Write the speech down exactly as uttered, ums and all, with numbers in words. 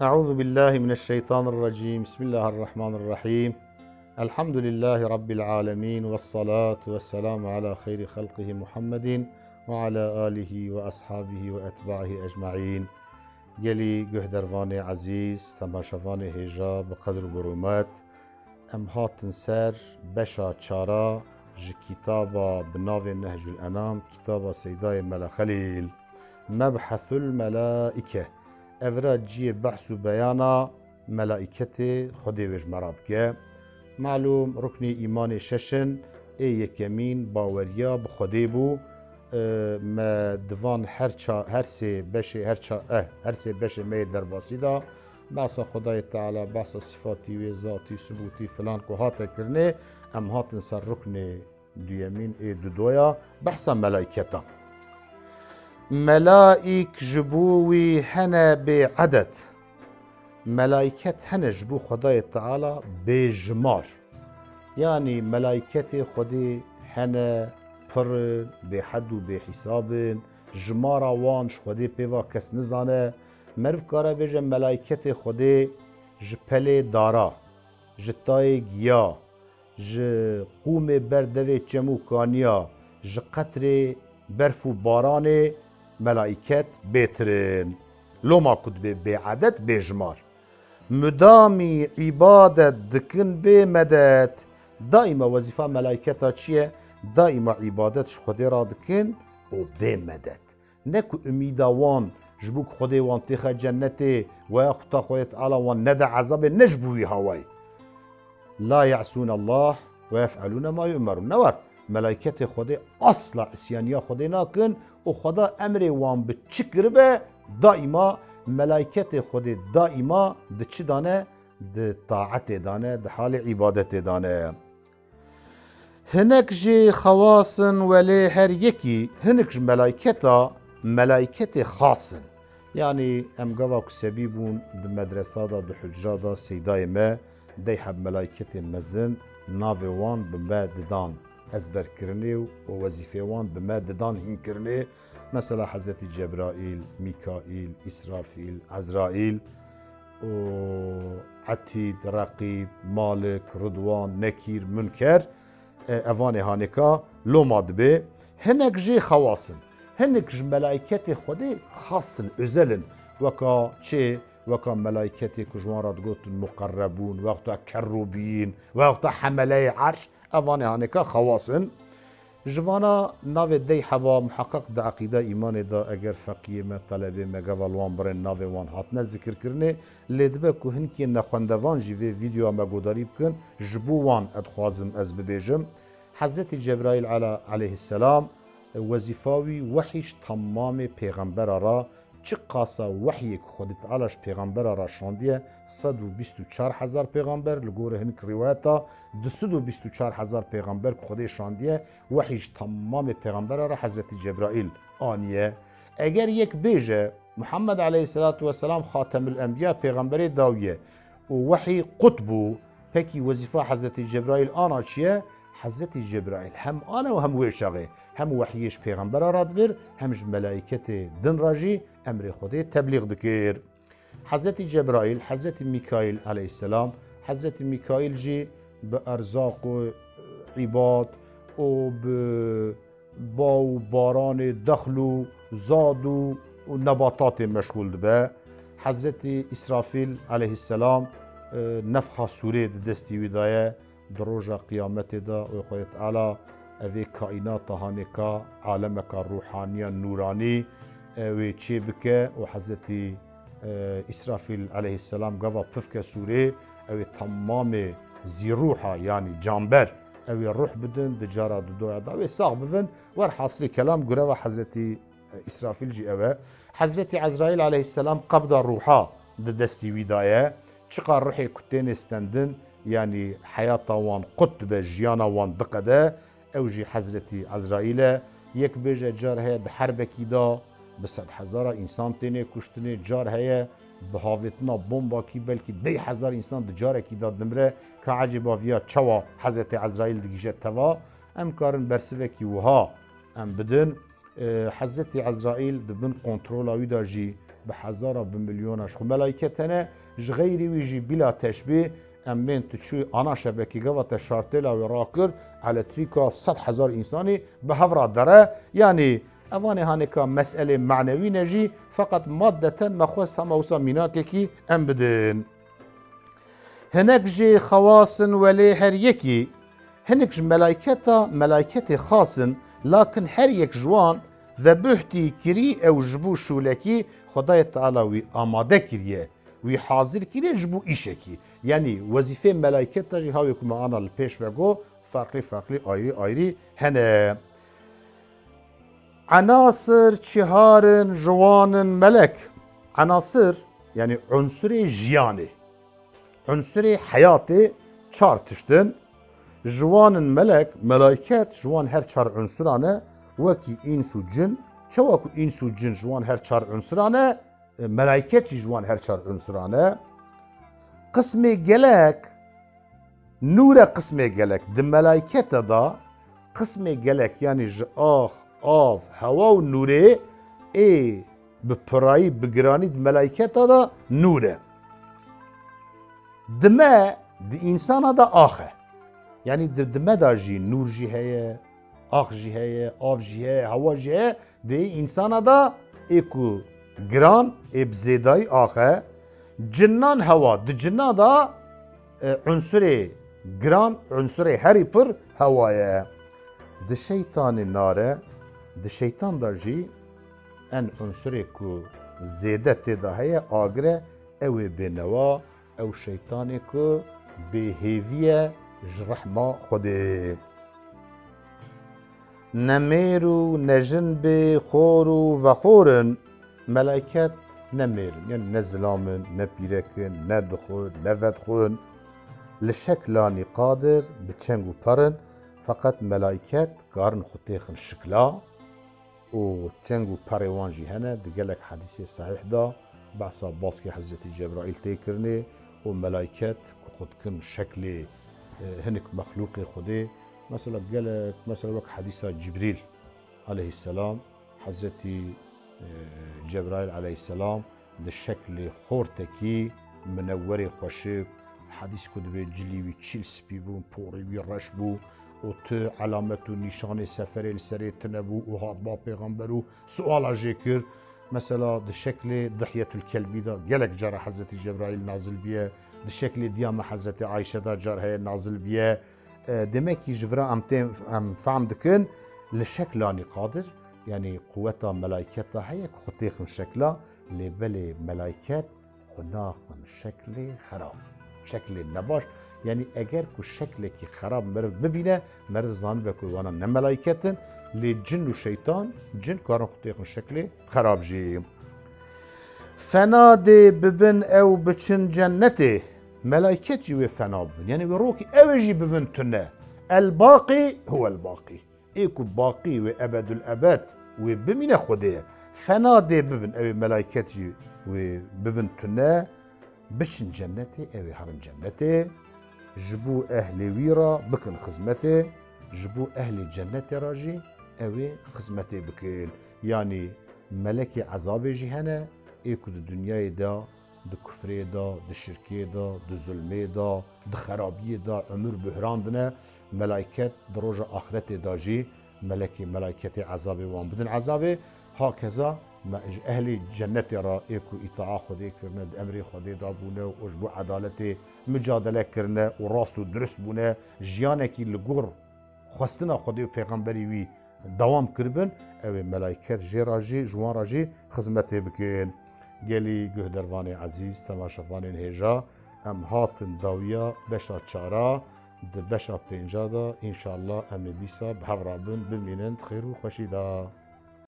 أعوذ بالله من الشيطان الرجيم. بسم الله الرحمن الرحيم. الحمد لله رب العالمين، والصلاة والسلام على خير خلقه محمد وعلى آله وأصحابه وأتباعه أجمعين. Gelî guhdervanê ezîz, temaşevanê hêja bi qedr û bi rûmet, em hatin ser beşa çara ji kitaba bi navê Nehcul Enam, kitaba Seydayê Mela Xelîl. Mebhethul Melaike. Evra ciyê behs û beyana melaîketê Xwedê wê ji me re bike. Malûm, ruknê îmanê şeş in, ê yekemîn baweriya bi Xwedê bû. E, me di van her ça-, her sê beşê, her ça-, eh, her sê beşê me yê derbasî de behsa Xwedayê Teala, behsa sifatî wê, zatî, subûtî filan ku hate kirinê, em hatin ser ruknê duyemîn ê dudoya, behsa melaîketan. Melaîk ji bo wî hene bêedet. Melaîket hene ji bo Xwedayê Teala bêjimar. Yanî melaîketê Xwedê hene, pir in, bêhed û bêhîsab in, jimara wan ji Xwedê pê va kes nizane. Meriv kare bêje melaîketê Xwedê ji pelê dara, ji tayê giya, ji qûmê ber devê çem û kaniya, ji qetrê berf û baranê melaîket bêtir in. Loma ku dibê bêedet, bêjimar. Mudamî îbadet dikin bê medet. Daîma wezîfa melaîketa çi ye? Daîma îbadet ji Xwedê re dikin û bê medet. Ne ku umîda wan ji bo ku Xwedê wan têxe cennetê, weya xuta Xwedê Teala wan nede ezabê, ne ji bo wî hawayî. La ya'sûn Allah ve yef'alûne ma yu'merûn. Ne war, melaîketê Xwedê asla isyaniya Xwedê nakin û Xweda emrê wan bi çi kiribe, daîma melaîketê Xwedê daîma di çi dane? Di taetê dane, di halê îbadetê dane. Hinek jî xewas in welê her yekî, hinek ji melaîketa, melaîketê xas in. Yanî em gava ku sebî bûn di medresa de, di hucra de, seydayê me dey heb melaîketên mezin navê wan bi me didan ezberkirinê û wezîfê wan bi me didan hînkirinê. Mesela Hezretî Cebraîl, Mîkaîl, Îsrafîl, Ezraîl û Etîd, Reqîb, Malik, Ridwan, Nekîr, Munker, e, evanê hanêka loma dibê. Hinek jê xewas in. Hinek ji melaîketê Xwedê xas in, özel in. Weka çê? Weka melaîketê ku ji wan re digotin muqerrebûn, wexta kerrûbîn, wexta hemeleyê erş, evanê hanêka xewas in. Ji vana navê dey heba muheqeq di eqîda îmanê de eger feqiyê me, telebê me geva li wan birên navê wan hatine zikirkirinê, lê dibe ku hinkê nexwendevan jî vê vîdeoya me guhdarî bikin, ji bo wan ez dixwazim ez bibêjim. Hezretî Cebraîl ala-, aleyhisselam, wezîfa wî wehî ji temamê pêxembera re, çiqasa wehyê ku Xwedê Teala ji pêxembera re şandiye, sed û bîst û çar hezar pêxember, li gorî hinek rîwayeta du sed û bîst û çar hezar pêxember ku Xwedê şandiye, wehî ji temamê pêxembera re Hezretî Cebraîl aniye. Eger yek bêje, Muhammed aleyhisselatu vesselam Xatemul Enbiya, pêxemberê dawî ye û wehî qut bû, pekî wezîfa Hezretî Cebraîl ana çi ye? Hezretî Cebraîl hem ana û hem wê çaxê hem wehyê ji pêxembera re dibir, hem ji melaîketê din re jî emrê Xwedê teblîx dikir. Hezretî Cebraîl, Hezretî Mîkaîl aleyhisselam, Hezretî Mîkaîl jî bi erzaq û îbad û bi ba û baranê, dexl û zad û, û nebatatê meşxûl dibe. Hezretî Îsrafîl aleyhisselam, e, nefxa sûrê di destî wî de ye. Di roja qiyametê de wê Xwedê Teala evê kaînata hanêka, alemeka ruhaniya nûranî, e, wê çê bike û Hezretî, e, Îsrafîl aleyhisselam gava pifke sûrê, ew ê temamê zîrûha, yanî canber, ew ê ruh bidin, di cara dudoya de wê sax bibin. Werhasilî kelam, gureva Hezretî Îsrafîl jî ew e. Hezretî Ezraîl aleyhisselam qebda ruha di destî wî de ye. Çiqa ruhê ku têne stendin, yanî heyata wan qut dibe, jiyana wan diqede, ew jî Hezretî Ezraîl e. Yek bêje car heye di herbekî de bi sedhezara însan têne kuştinê, car heye bi havêtina bombakî belkî dey hezar însan di carekî de dimre. Ka ecêba viya çawa Hezretî Ezraîl digihîje teva? Em karin bersivekî wiha em bidin. E, Hezretî Ezraîl di bin kontrola wî de jî bi hezara, bi milyona ji xwe melayket hene, ji xeyrî wî jî bîla teşbîh, em bên tu çû ana şebekî gava te şartêla wê rakir, elektrîka sed hezar însanî bi hev re dere. Yanî evanê hanêka meselê manewî ne jî, feqet maddeten me xwest hema wisa mînakekî em bidin. Hinek jê xewas in welê her yekî, hinek ji melayketa melayketê xas in, lakin her yek ji wan vebuhtî kirî ew ji bo şûlekî Xwedayê Teala wî amade kiriye, wî hazir kiriye ji bo îşekî. Yanî wezîfê melayketa jî hawê ku me ana li pêş ve got, ferqlî ferqlî ayrî ayrî hene. Enasir çihar in, ji wan in melek. Enasir, yanî unsurê jiyanê, unsurê heyatê çar tişt in. Ji wan in melek, melayket ji wan her çar unsuran e, wekî îns û cin. Çawa ku îns û cin ji wan her çar unsuran e, e, melayket jî ji wan her çar unsuran e. Qismê gelek, nûr e qismê gelek. Di melaykete de qismê gelek, yanî ji ax, av, hewa û nûrê ê bi pirayî, bi giranî di melayketa de nûr e. Di me, di însana de ax e. Yanî di, di me de jî nûr jî heye, ax jî heye, av jî heye, hewa jî heye. Di însana de ê ku giran, ê bi zêdayî ax e. Cinnan hewa, di cinna de, e, unsurê giran, unsurê herî pir hewa ye. Di şeytanê nar e, di şeytan de jî en unsurê ku zêde tê de heye, agir e, ew ê bênewa, ew şeytanê ku bêhêvî ye ji rehma Xwedê. Ne mêr û ne jin bê xor û vexor in, melayket ne mêr in, yanî ne zilam in, ne pîrek in, ne dixwin, ne vedixwin. Li şeklanî qadir bi çeng û per in, feqet melayket karin xwe têxin şikla. Û çeng û perê wan jî hene, di gelek hedîsê sehîh de behsa baskê Hezretî Cebraîl tê kirinê û melayket ku xwe dikin şeklê, e, hinik mexlûqê Xwedê. Mesela gelek, mesela wek hedîsa Cibrîl aleyhisselam, Hezretî, e, Cebraîl aleyhisselam di şeklê xortekî minewwerê xweşik, hedîs ku dibê cilî wî çîl spî bûn, porê wî reş bû û tu elamet û nîşanê seferê li serê tune bû û hat ba pêxember û suala jê kir. Mesela di şeklê Dihyetul Kelbî de gelek cara Hezretî Cebraîl nazil biye, di şeklê diya me Hezretî Ayşe de car heye nazil biye. E, demekî ji vira em têm, em fehm dikin, li şeklanî qadir, yanî quweta melayketa heye ku xwe têxin şekla, lê belê melayket xwe naxin şeklê xerab, şeklê nebaş. Yanî eger ku şeklekî xerab meriv bibîne, meriv zanibe ku wana ne melayket in, lê cin û şeytan, cin karin xwe têxin şeklê xerab jî. Fena dê bibin ew biçin cennetê, melayket jî wê fena bibin. Yanî wê rokî ew ê jî bibin tune. El-Baqî huwel-Baqî. Ê ku baqî wê ebedul ebed wê bimîne Xwedê ye. Fena dê bibin, ew ê melayket jî wê bibin tune, biçin cennetê, ew ê herin cennetê. Ji bo ehlê wî re bikin xizmetê, ji bo ehlê cennetê re jî ew ê xizmetê bikin. Yanî melekê ezabê jî hene, ê ku di dinyayê de, di kufrê de, di şirkê de, di zulmê de, di xerabiyê de, umir buhrandine, melayket di roja axiretê de jî melekê, melayketê ezabê wan bidin ezabê. Hakeza me ji ehlê cennetê re ê ku îtaa Xwedê kirine, di emrê Xwedê de bûne û ji bo edaletê micadele kirine û rast û dirust bûne, jiyanekî li gor xwestina Xwedê û pêxemberî wî dewam kiribin, ew ê melayket jê re jî, ji wan re jî xizmetê bikin. Gelî guhdervanê ezîz, temaşevanên hêja, em hatin dawiya beşa çara, di beşa pênca de, înşallah em ê dîsa bi hev re bin, bimînin di xêr û xweşî de.